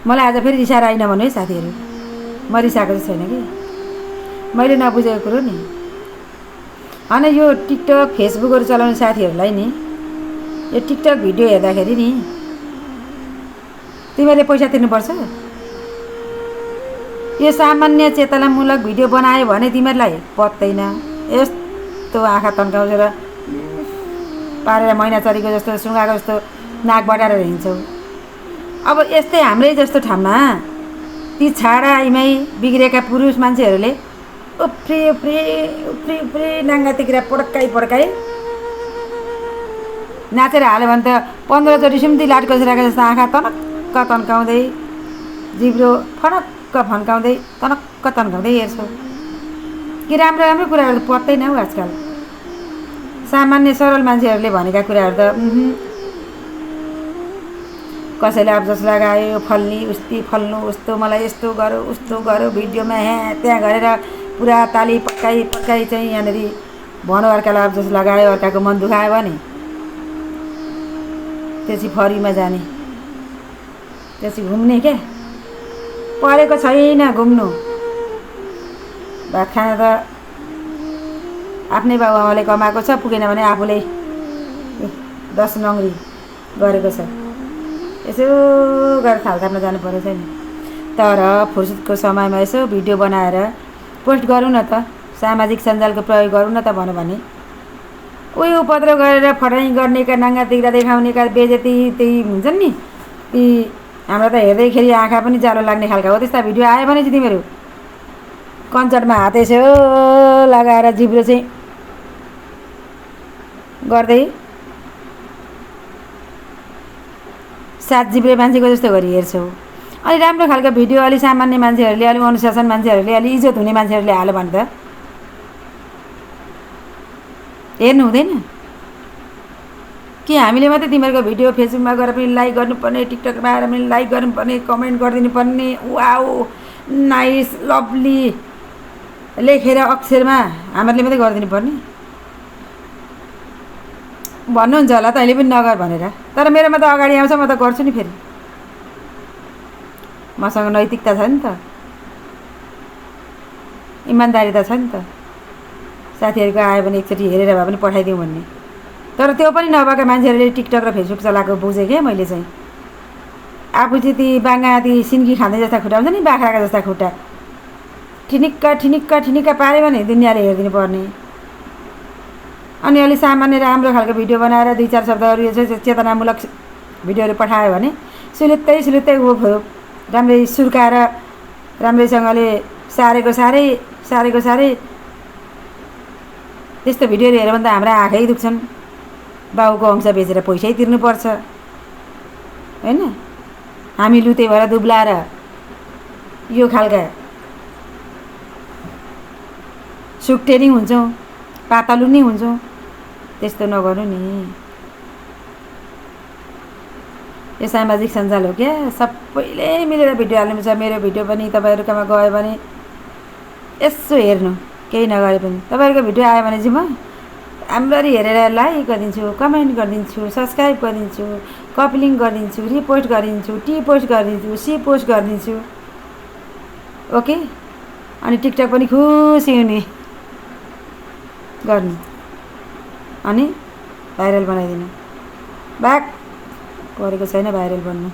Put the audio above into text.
मलाई आज फेरि रिसाएर आइन भन्नु है साथीहरू, म रिसाएको चाहिँ छैन कि, मैले नबुझेको कुरो नि। होइन यो टिकटक फेसबुकहरू चलाउने साथीहरूलाई नि यो टिकटक भिडियो हेर्दाखेरि नि तिमीहरूले पैसा तिर्नुपर्छ। यो सामान्य चेतनामूलक भिडियो बनायो भने तिमीहरूलाई पत्दैन, यस्तो आँखा तन्काउँछ र पारेर मैना चरीको जस्तो सुँगाको जस्तो नाक बटाएर हिँड्छौ। अब यस्तै हाम्रै जस्तो ठाउँमा ती छाडा इमाई बिग्रेका पुरुष मान्छेहरूले उफ्री उफ्री उफ्री उफ्री नाङ्गा टिक्रा पड्काइ नाचेर हाल्यो भने त 15 चोटि सुम्ती लाटको सिराको जस्तो आँखा तनक्क तन्काउँदै जिब्रो फनक्क फन्काउँदै तनक्क तन्काउँदै हेर्छौ कि राम्रो राम्रो कुराहरू त पत्दैन हौ आजकल। सामान्य सरल मान्छेहरूले भनेका कुराहरू त कसैले अब जस लगायो फल्नी उस्ती फल्नु उस्तो मलाई यस्तो गरो उस्तो गरो भिडियोमा त्यहाँ गरेर पुरा ताली पक्काइ चाहिँ यहाँनिर भनौँ अर्कालाई अब जस लगायो, अर्काको मन दुखायो भने त्यसै फरीमा जाने, त्यसै घुम्ने क्या, परेको छैन घुम्नु। भात खाना त आफ्नै बाबुआमाले कमाएको छ, पुगेन भने आफूले 10 नङ्ग्री गरेको छ, यसो गरेर थाल थाप्न जानु पर्यो छैन। तर फुर्सदको समयमा यसो भिडियो बनाएर पोस्ट गरौँ न त, सामाजिक सञ्जालको प्रयोग गरौँ न त भन्यो भने उही उपद्रव गरेर फटाइ गर्नेका नाङ्गा तिग्रा देखाउनेका बेजेती त्यही हुन्छन् नि, ती हाम्रो त हेर्दैखेरि आँखा पनि जालो लाग्ने खालका हो। त्यस्ता भिडियो आयो भने चाहिँ तिमीहरू कञ्चटमा हात यसो लगाएर जिब्रो चाहिँ गर्दै सात जिब्रे मान्छेको जस्तो गरी हेर्छौ। अलि राम्रो खालको भिडियो अलि सामान्य मान्छेहरूले, अलि अनुशासन मान्छेहरूले, अलि इज्जत हुने मान्छेहरूले हाल्यो भने त हेर्नु हुँदैन कि हामीले मात्रै तिमीहरूको भिडियो फेसबुकमा गएर पनि लाइक गर्नुपर्ने, टिकटकमा आएर पनि लाइक गर्नुपर्ने, कमेन्ट गरिदिनु पर्ने, वाउ नाइस लभली लेखेर अक्षरमा हामीहरूले मात्रै गरिदिनु पर्ने भन्नुहुन्छ होला तैँले पनि नगर भनेर। तर मेरोमा त अगाडि आउँछ, म त गर्छु नि। फेरि मसँग नैतिकता छ नि त, इमान्दारी त छ नि त, साथीहरूको आयो भने एकचोटि हेरेर भए पनि पठाइदिउँ भन्ने। तर त्यो पनि नभएका मान्छेहरूले टिकटक र फेसबुक चलाएको बुझेँ क्या मैले चाहिँ। आफू चाहिँ ती बाङ्गा ती सिन्की खाँदै जस्ता खुट्टा हुन्छ नि, बाख्राका जस्ता खुट्टा ठिनिक्क पाऱ्यो भने दुनियाँले हेरिदिनु पर्ने। अनि अलि सामान्य राम्रो खालको भिडियो बनाएर 2-4 शब्दहरू यो चाहिँ चेतनामूलक भिडियोहरू पठायो भने सुलुत्तै राम्रै सुर्काएर राम्रैसँगले सारेको सारै त्यस्तो भिडियोहरू हेऱ्यो भने त हाम्रा आँखै दुख्छन्। बाउको अंश बेचेर पैसै तिर्नुपर्छ होइन, हामी लुते भएर दुब्लाएर यो खालका सुक्टेरिङ हुन्छौँ, पातलुनी हुन्छौँ। त्यस्तो नगर्नु नि। यो सामाजिक सञ्जाल हो क्या, सबैले मिलेर भिडियो हाल्नुपर्छ। मेरो भिडियो पनि तपाईँहरूकोमा गयो भने यसो हेर्नु, केही नगरे पनि तपाईँहरूको भिडियो आयो भने चाहिँ म राम्ररी हेरेर लाइक गरिदिन्छु, कमेन्ट गरिदिन्छु, सब्सक्राइब गरिदिन्छु, कपी लिङ्क गरिदिन्छु, रिपोस्ट गरिदिन्छु, टी पोस्ट गरिदिन्छु, सी पोस्ट गरिदिन्छु। ओके, अनि टिकटक पनि खुसी हुने गर्नु अनि भाइरल बनाइदिनु। बाक परेको छैन भाइरल बन्नु।